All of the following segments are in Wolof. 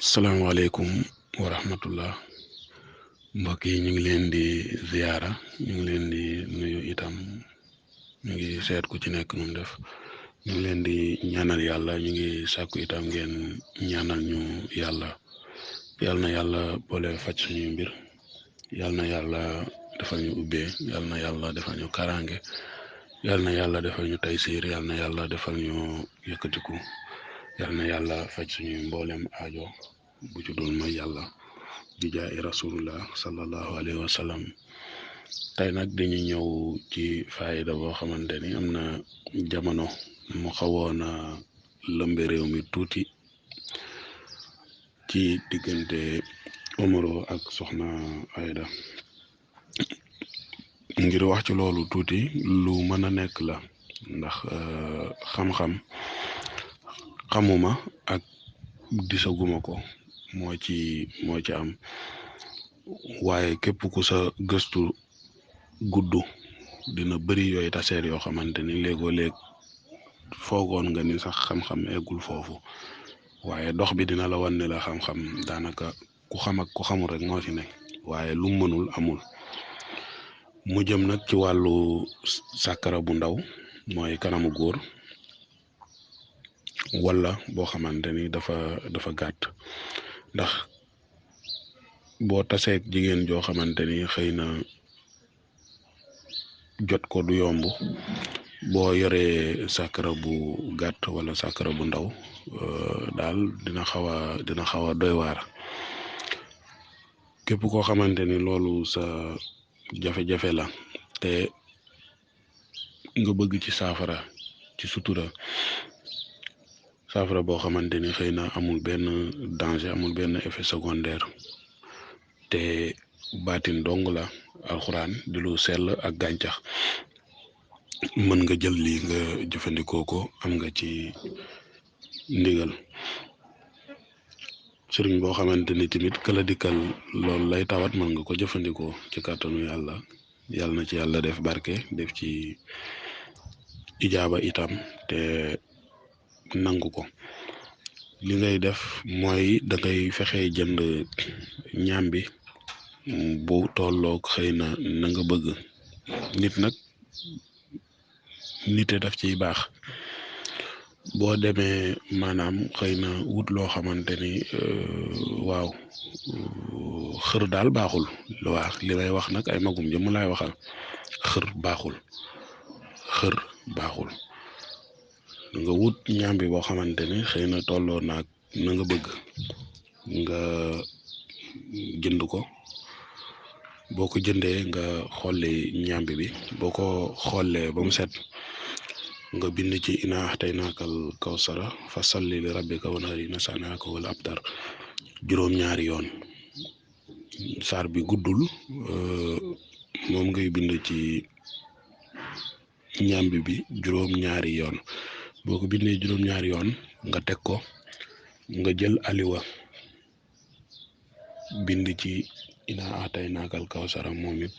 salaamaaleykum wa rahmatullah mbokk yi ñu ngi leen di ziyaara ñu ngi leen di nuyu itam ñu ngi seet ku ci nekk nu mu def ñu ngi leen di ñaanal yàlla ñu ngi sàkku itam ngeen ñaanal ñu yàlla yal na yàlla boole faj suñuy mbir yal na yàlla defal ñu ubbee yal na yàlla defal ñu karange yal na yàlla defal ñu taysiir yal na yàlla defal ñu yëkkatiku yal na yàlla faj suñuy mboolem aajo bu ci dul mooy yàlla di jaay rasulullah sallallahu alayhi wa sallam tey nag dañu ñëw ci faayida boo xamante ni am na jamono mu xawoon a lëmbe réew mi tuuti ci diggante Omaro ak soxna Aida ngir wax ci loolu tuuti lu mën a nekk la ndax xam-xam xamuma ak disaguma ko moo ci am waaye képp ku sa gëstu gudd dina bëri yooyu taseer yoo xamante ni léegoo léeg foogoon nga ni sax xam-xam eggul foofu waaye dox bi dina la wan ne la xam-xam daanaka ku xam ak ku xamul rek moo ci nekk waaye lu mënul amul mu jëm nag ci wàllu sàkkara bu ndaw mooy kanamu góor wala boo xamante ni dafa gàtt ndax boo taseeg jigéen joo xamante ni xëy na jot ko du yomb boo yoree sàkkara bu gàtt wala sàkkara bu ndaw daal dina xaw a doy waar képp koo xamante ni loolu sa jafe-jafe la te nga bëgg ci saafara ci sutura saafara boo xamante ni xëy na amul benn danger amul benn effet secondaire te baatin dong la alxuraan di lu sell ak gàncax mën nga jël lii nga jëfandikoo ko am nga ci ndigal sëriñ boo xamante ni tamit kala dikkal loolu lay tawat mën nga ko jëfandikoo ci kàttanu yàlla na ci yàlla def barke def ci ijaaba itam te nangu ko li ngay def mooy da ngay fexe jënd ñaam bi bu tolloog xëy na nga bëgg nit nag nite daf ciy baax boo demee maanaam xëy na wut loo xamante ni waaw xër daal baaxul waa li may wax nag ay magum jëmm laay waxal xër baaxul nga wut ñaam bi boo xamante ni xëy na tolloo naag na nga bëgg nga jënd ko boo ko jëndee nga xolli ñaam bi boo ko xollee ba mu set nga bind ci inaa axtaynaakal kawsara fa salli li rabbika wanhar inna saani'aka huwal abtar juróom-ñaari yoon saar bi guddul moom ngay bind ci ñambi bi juróom-ñaari yoon boo ko bindee juróom-ñaari yoon nga teg ko nga jël aliwa bind ci inaa axtaynaakal kawsara moom it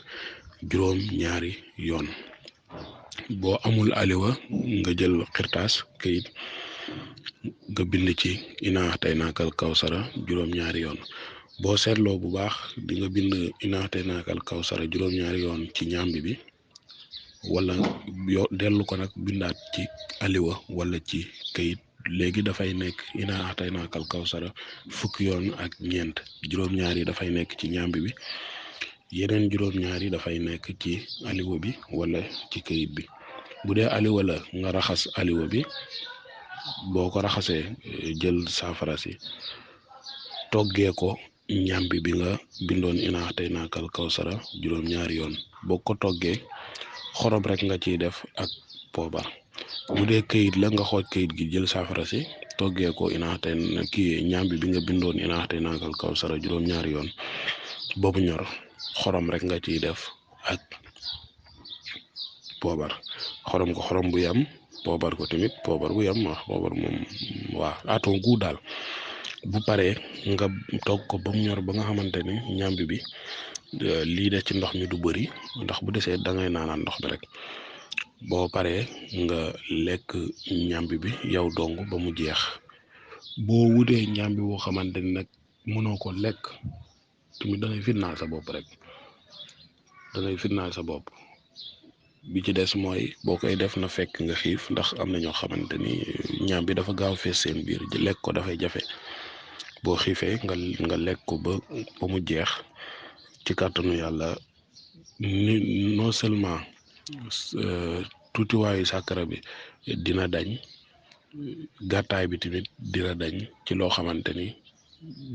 juróom-ñaari yoon boo amul aliwa nga jël xirtaas kayit nga bind ci inaa axtaynaakal kawsara juróom-ñaari yoon boo seetloo bu baax di nga bind inaa axtaynaakal kawsara juróom-ñaari yoon ci ñambi bi wala dellu ko nag bindaat ci aliwa wala ci kayit léegi dafay nekk inaa axtaynaakal kawsara fukki yoon ak ñeent juróom-ñaar yi dafay nekk ci ñambi bi yeneen juróom-ñaar yi dafay nekk ci aliwa bi wala ci kayit bi bu dee aliwa la nga raxas aliwa bi boo ko raxasee jël saafara si toggee ko ñambi bi nga bindoon inaa axtaynaakal kawsara juróom-ñaari yoon boo ko toggee xorom rek nga ciy def ak poobar bu dee kayit la nga xooj kayit gi jël saafara si toggee ko ñambi bi nga bindoon inaa axtaynaakal kawsara juróom-ñaari yoon boobu ñor xorom rek nga ciy def ak poobar xorom bu yam poobar ko tamit poobar bu yam wax poobar moom waa aton gu daal bu paree nga togg ko ba mu ñor ba nga xamante ni ñambi bi lii de ci ndox mi du bëri ndax bu desee da ngay naanaan ndox bi rek boo paree nga lekk ñambi bi yow dong ba mu jeex boo wutee ñaam bi boo xamante ni nag mënoo ko lekk tamit dangay fitnaal sa bopp rek dangay fitnaal sa bopp. bi ci des mooy boo koy def na fekk nga xiif ndax am na ñoo xamante ni ñaam bi dafa gaaw fees seen biir lekk ko dafay jafe boo xiifee nga lekk ko ba mu jeex ci kàttanu yàlla ni non seulement tuutiwaayu sàkkara bi dina dañ gàttaay bi tamit dina dañ ci loo xamante ni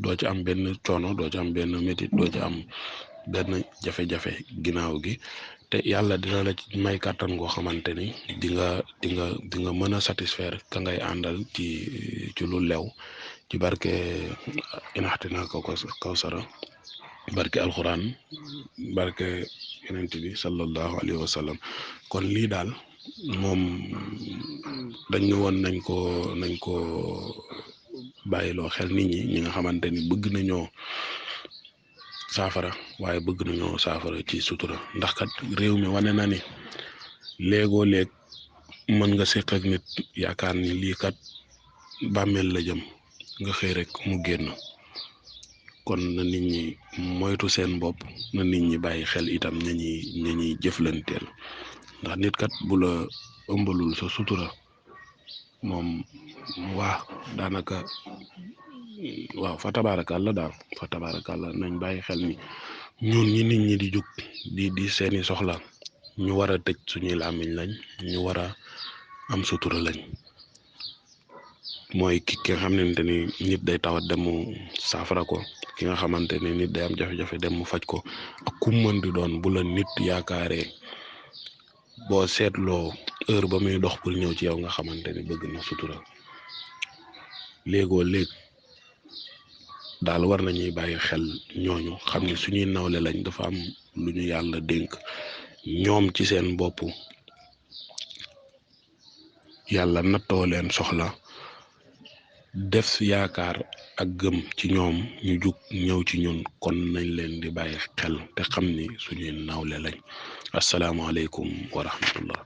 doo ci am benn coono doo ci am benn métit doo ci am benn jafe-jafe ginnaaw gi te yàlla dina la ci may kàttan goo xamante ni di nga mën a satisfaire ka ngay àndal ci lu lew ci barke inaxtina ko kawsara barke alxuraan barke yonent bi sallallahu alayhi wa sallam kon lii daal moom dañ ne woon nañ ko bàyyiloo xel nit ñi nga xamante ni bëgg nañoo saafara waaye bëgg nañoo saafara ci sutura ndax kat réew mi wane na ni léegoo léeg mën nga séq ak nit yaakaar ni lii kat bàmmeel la jëm nga xëy rek mu génn kon na nit ñi moytu seen bopp na nit ñi bàyyi xel itam ña ñuy jëflanteel ndax nit kat bu la ëmbalul sa sutura moom daanaka waaw fa tabaarakàlla daal fa tabaarakàlla nañ bàyyi xel ni ñun ñi nit ñi di jug di seeni soxla ñu war a tëj suñuy làmmiñ lañ ñu war a am sutura lañ mooy ki nga xamante ni nit day tawat dem mu saafara ko ki nga xamante ni nit day am jafe-jafe dem mu faj ko ak ku mën di doon bu la nit yaakaaree boo seetloo heure ba muy dox pour ñëw ci yow nga xamante ni bëgg na sutura léegoo léeg daal war nañuy bàyyi xel ñooñu xam ni suñuy nawle lañ dafa am lu ñu yàlla dénk ñoom ci seen bopp yàlla nattoo leen soxla def yaakaar ak gëm ci ñoom ñu jug ñëw ci ñun kon nañ leen di bàyyi xel te xam ni suñuy nawle lañ asalaamaaleykum wa rahmatullah